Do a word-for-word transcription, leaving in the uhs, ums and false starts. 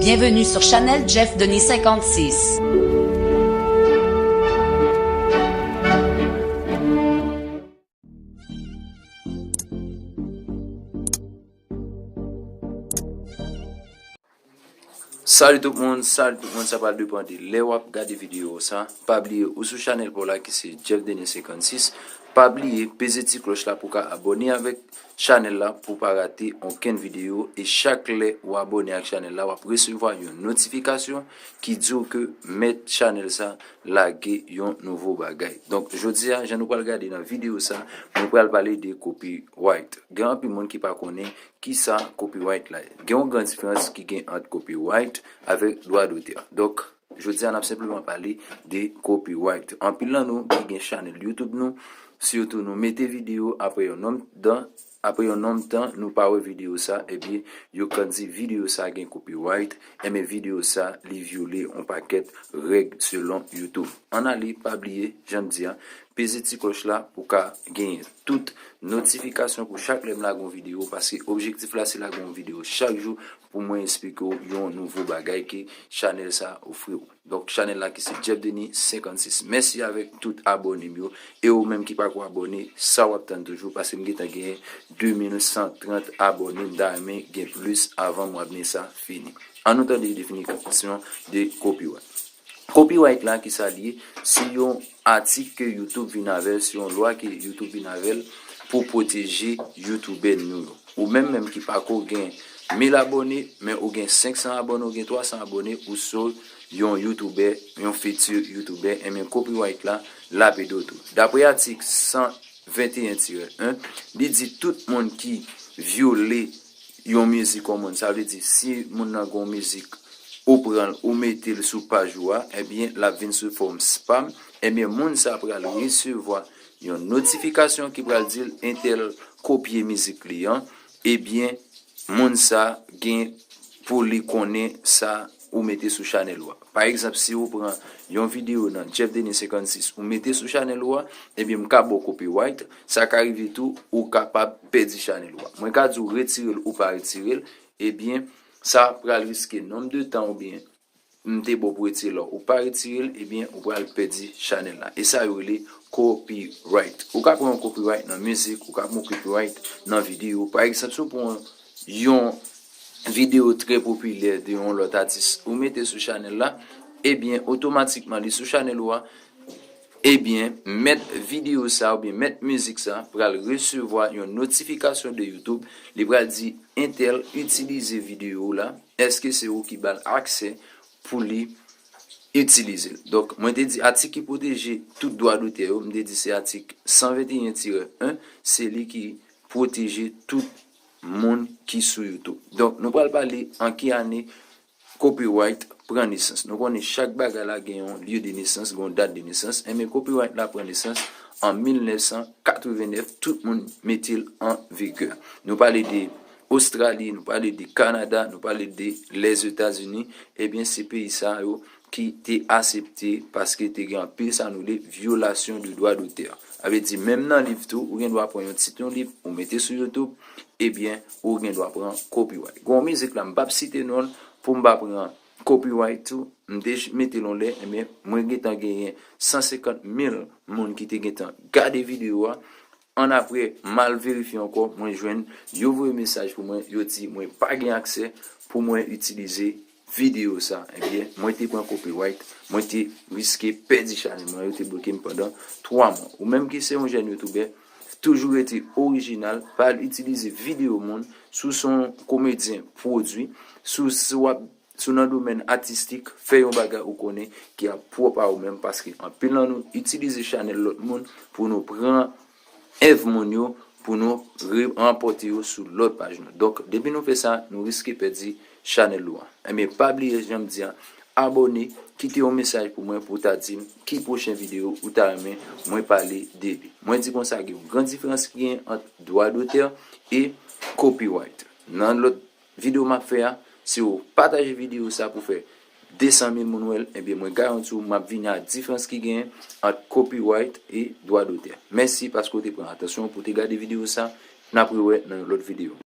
Bienvenue sur Chanel Jeff Denis cinquante-six. Salut tout moun, salut tout moun, sa pral depann de lè w ap gade videyo sa. Pa bliye ou sou chanèl pa w la ki se Jeff Denis cinquante-six. Pa bliye peze ti klòch la pou w ka abòne avèk chanèl la pou w pa rate okenn videyo. E chak lè ou abòne ak chanèl la, w ap resevwa yon notifikasyon ki di w ke mèt chanèl sa lage yon nouvo bagay. Donk, jodi a, jan nou pral gade nan videyo sa, nou pral pale de copyright. Gen anpil moun ki pa konnen kisa copyright la ye. Gen yon gran diferans ki gen ant copyright avèk dwa dotè. Donk, jodi a, n ap senpleman pale de copyright. Anpil nan nou ki gen chanèl YouTube nou, sitou nou mete videyo apre yon nonm dan, apre yon nonm tan, nou pa wè videyo sa, ebyen, yo ka di videyo sa gen copyright, ebyen, videyo sa, li vyole yon pakèt règ selon YouTube. Ann ale, pa bliye, jan m di a, peze ti klòch la pou ka genyen tout notifikasyon pou chak lè m lage yon videyo, paske objektif la se lage yon videyo chak jou pou mwen eksplike w yon nouvo bagay ke chanèl sa ofri w. Donk, chanèl la ki se Jeff Denis cinquante-six. Mèsi avèk tout abòne m yo. E ou menm ki pako abòne, sa w ap tann toujou, paske m gentan genyen de mil san trant abòne, m ta renmen gen plis avan mwa me sa fini. Ann nou tande definisyon de copyright. Copyright la, kisa l ye? Se yon atik ke YouTube vin avè l, se yon lwa ke YouTube vin avè l pou pwoteje youtubè nou yo. Ou menm menm ki pako gen mil abòne, men ou gen senk san abòne, ou gen twa san abòne, ou se yon youtubè, yon fiti youtubè, enben copyright la, l ap ede w tou. Daprè atik san venteyen tirè en, li di tout moun ki vyole yon mizik yon moun, sa vle di si moun nan gen yon mizik, ou pran l, ou mete l sou paj ou a, ebyen, l ap vin sou fòm spam, ebyen, moun sa pral resevwa yon notifikasyon ki pral di l entèl kopye mizik li an, ebyen, moun sa gen pou li konnen sa ou mete sou chanèl ou a. Pa egzanp, si ou pran yon videyo nan Jeff Denis cinquante-six, ou mete sou chanèl ou a, ebyen, m ka ba w copyright, sa ka rive tou, ou kapab pèdi chanèl ou a. Mwen ka di w retire l ou pa retire l, ebyen, sa pral riske nonm de tan oubyen m te ba w pou retire l la, ou pa retire l, ebyen, ou pral pèdi chanèl la. E sa yo rele copyright. Ou ka pran yon copyright nan mizik, ou ka pran yon copyright nan videyo. Pa egzanp, si w pran yon videyo trè popilè de yon lòt atis, ou mete sou chanèl la, ebyen, otomatikman, li sou chanèl ou a, ebyen, mèt videyo sa oubyen mèt mizik sa pral resevwa yon notifikasyon de YouTube. Li pral di entèl itilize videyo w la. Èske se ou ki ba l aksè pou li itilize l? Donk, mwen te di atik ki pwoteje tout dwa dotè yo, m te di se atik san venteyen tirè en, se li ki pwoteje tout moun ki sou YouTube. Donk, nou pral pale an ki ane copyright pran nesans. Nou konnen chak bagay la gen yon lye de nesans, gen yon dat de nesans. Enben, copyright la pran nesans an mil nèf san katrevennèf, tout moun mete l an vigè. Nou pale de Ostrali, nou pale de Kanada, nou pale de Lèzetazini. Ebyen, se peyi sa yo ki te asepte paske te gen anpil sa nou rele vyolasyon de dwa dotè. Sa vle di, menm nan liv tou, ou gen dwa pran yon tit yon liv, ou mete sou YouTube, ebyen, ou gen dwa pran copyright. Gen yon mizik la, m p ap site non l pou m pa pran copyright tou, m te j-, mete l yon lè, ebyen, mwen gentan genyen san senkant mil moun ki te gentan gade videyo a. Annapre, m al verifye ankò, mwen jwenn, yo voye mesaj pou mwen, yo di mwen pa gen aksè pou mwen itilize videyo sa. Ebyen, mwen te pran copyright, mwen te riske pèdi chanèl mwen, yo te bloke m pandan twa mwa. Ou menm ki se yon jèn youtubè, toujou rete orijinal, pa al itilize videyo moun, si w se yon komedyen pwodui, si w, si w ap, si w nan domèn atistik, fè yon bagay ou konnen ki ap pwòp a ou menm, paske anpil nan nou itilize chanèl lòt moun pou nou pran èv moun yo, pou nou re-, ranpòte yo sou lòt paj nou. Donk, depi nou fè sa, nou riske pèdi chanèl ou a. Ebyen, pa bliye, jan m di a, abòne, kite yon mesaj pou mwen pou w ta di m ki pwochen videyo ou ta renmen mwen pale de li. Mwen di konsa, gen yon gran diferans ki gen ant dwa dotè e copyright. Nan lòt videyo m ap fè a, si w pataje videyo sa pou fè de san mil moun wè l, ebyen, mwen garanti w, m ap vini a diferans ki genyen ant copyright e dwa dotè. Mèsi paske w te pran atansyon pou w te gade videyo sa. N ap rewè nan yon lòt videyo.